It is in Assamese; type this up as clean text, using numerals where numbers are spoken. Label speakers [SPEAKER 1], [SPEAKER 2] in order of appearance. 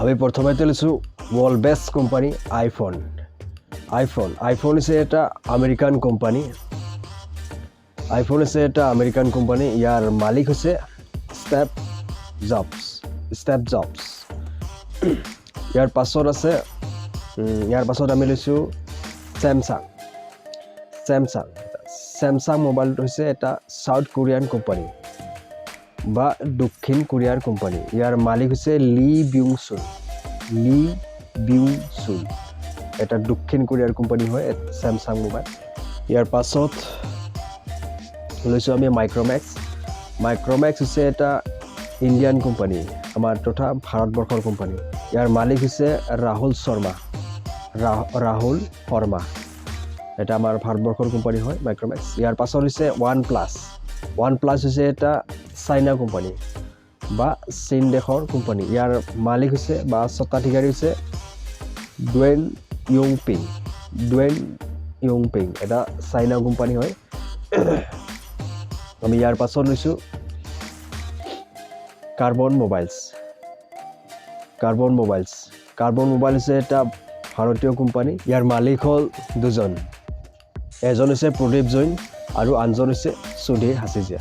[SPEAKER 1] আমি প্ৰথমতে লৈছোঁ world best company iPhone. IPhone হৈছে এটা আমেৰিকান কোম্পানী। আইফোন হৈছে এটা আমেৰিকান কোম্পানী। ইয়াৰ মালিক হৈছে ষ্টেভ জবছ, ষ্টেভ জবছ। ইয়াৰ পাছত আমি লৈছোঁ চেমচাং। চেমচাং মোবাইল হৈছে এটা চাউথ কোৰিয়ান কোম্পানী বা দক্ষিণ কোৰিয়াৰ কোম্পানী। ইয়াৰ মালিক হৈছে লি বিউং চুল, লি বিউং চুল। এটা দক্ষিণ কোৰিয়াৰ কোম্পানী হয় চেমচাং মোবাইল। ইয়াৰ পাছত লৈছোঁ আমি মাইক্ৰমেক্স। মাইক্ৰমেক্স হৈছে এটা ইণ্ডিয়ান কোম্পানী, আমাৰ তথা ভাৰতবৰ্ষৰ কোম্পানী। ইয়াৰ মালিক হৈছে ৰাহুল শৰ্মা, ৰাহুল শৰ্মা। এটা আমাৰ ভাৰতবৰ্ষৰ কোম্পানী হয় মাইক্ৰমেক্স। ইয়াৰ পাছত হৈছে ওৱান প্লাছ। ওৱান প্লাছ হৈছে এটা চাইনা কোম্পানী বা চীন দেশৰ কোম্পানী। ইয়াৰ মালিক হৈছে বা স্বত্বাধিকাৰী হৈছে ডুৱেন য়ুংপিং, ডুৱেন য়ুংপিং। এটা চাইনা কোম্পানী হয়। আমি ইয়াৰ পাছত লৈছোঁ carbon mobiles. Carbon mobile হৈছে এটা ভাৰতীয় কোম্পানী। ইয়াৰ মালিক হ'ল দুজন, এজন হৈছে প্ৰদীপ জৈন আৰু আনজন হৈছে সুধীৰ হাচিজীয়া।